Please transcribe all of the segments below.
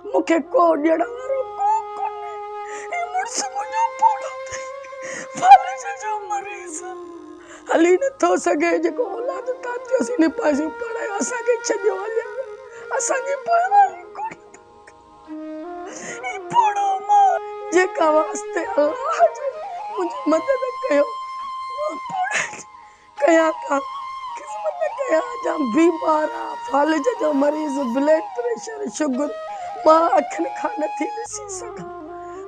مون کي ڪو ڏيڻ وارو ڪو ڪونهي. هي مڙس منهنجو پوڙهو اٿئي، فالج جو مريض آ، هلي نٿو سگهي. جيڪو اولاد تاتيوسين نپايوسين پڙهايو، اسان کي ڇڏيو هليا ويا، اسان جي پرواهه ئي ڪونه ٿا ڪن. هي پوڙهو مان جيڪا واسطي الله جي منهنجي مدد ڪيو، مان پوڙهي جي ڪيان ڪا خذمت ڪيان جا بيمار آ، فالج جو مريض، بليڊ پريشر، شگر، مان اکين کان نٿي ڏسي سگهان،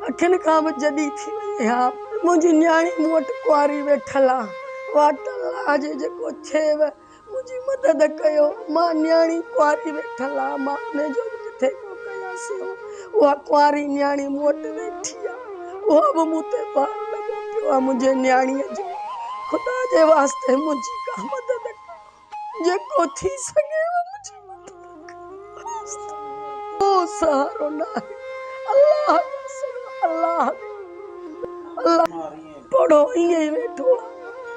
اکين کان به جڏي ٿي وئي آهيان. منهنجي نياڻي مون وٽ ڪنواري ويٺل آ، واٽ الله جي جيڪو ٿئيو منهنجي مدد ڪيو، مان نياڻي ڪنواري ويٺل آ، مان ان جو به ڪٿي ڪو ڪيان سيو، اها ڪنواري نياڻي مون وٽ ويٺي آ، اها به مون تي بار لڳو پيو آ منهنجي نياڻيء جو، خدا جي واسطي منهنجي ڪا مدد ڪيو، جيڪو ٿي سگهيو منهنجي مدد ڪيو، ڪو سهارو ناهي الله جي سوا، الله جي الله. پوڙهو ائين ئي ويٺو آ،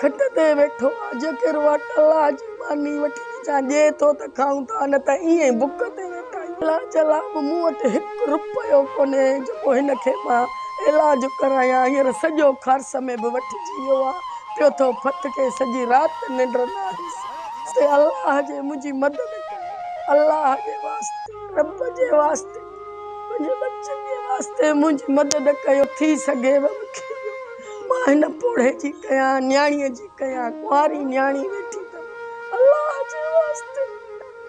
کٽ تي ويٺو آ، جيڪر واٽ الله جي ماني وٺي ڏجان، ڏئي ٿو ته کائون ٿا، نه ته ائين ئي بک تي ويٺا آهيون. علاج لاء به مون وٽ هڪ رپيو ڪونهي، جيڪو هن کي مان علاج ڪرايان. هينئر سڄو خارس ۾ به وٺجي ويو آ، پيو ٿو ڦٿڪي، سڄي رات ننڊ ناهيس. سي الله جي منهنجي مدد ڪيو، الله جي واسطي، رب جي واسطي. منهنجي ٻچن جي واسطي منهنجي مدد ڪيو، ٿي سگهيو مون کي ڏيو، مان هن پوڙهي جي ڪيان، نياڻيء جي ڪيان، ڪنواري نياڻي ويٺي.